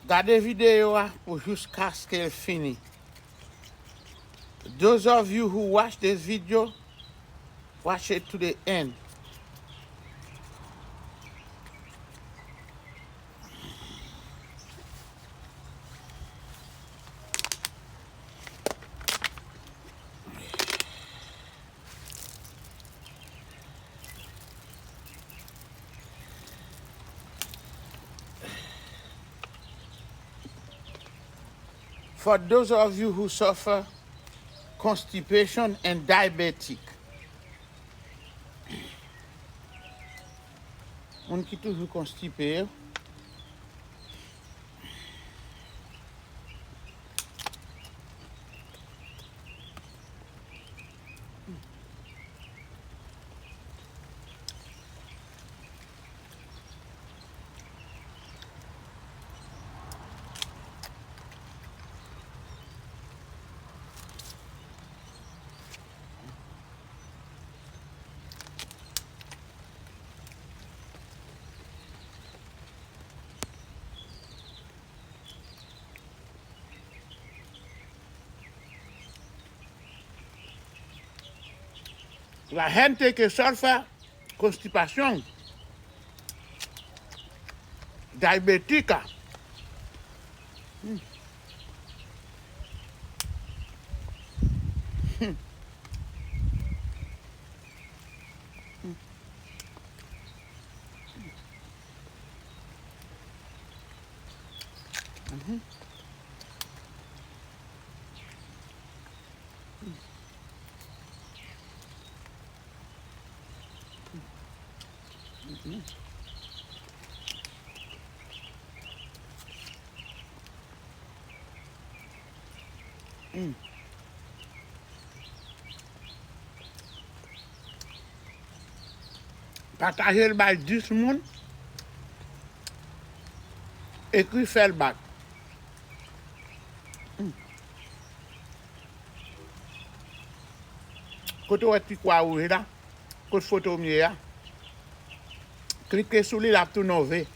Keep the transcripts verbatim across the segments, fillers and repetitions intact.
Gade videyo a pou jiskaske l fini. Those of you who watch this video, watch it to the end. For those of you who suffer constipation and diabetic, moun ki toujou konstipe yo, la gente que sufre constipación diabética. Pataje l bay dis moun. Ekri fè l bak. Kote w wè ti kwa wouj la? Kot foto m ye a? Klike sou li, l ap tounen w ve.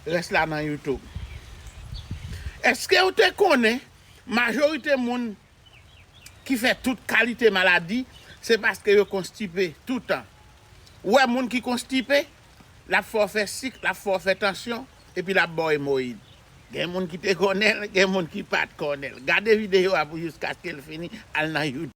Rès la nan YouTube. Èske w te konnen majorite moun ki fè tout kalite maladi, se paske yo konstipe toutan. Ou wè moun ki konstipe, l ap fè w fè sik, l ap fè w fè tansyon, epi l ap ba w emoyid. Gen moun ki te konnen l, gen moun ki pa t konnen l. Gade videyo a pou jiskaske l fini, al nan YouTube.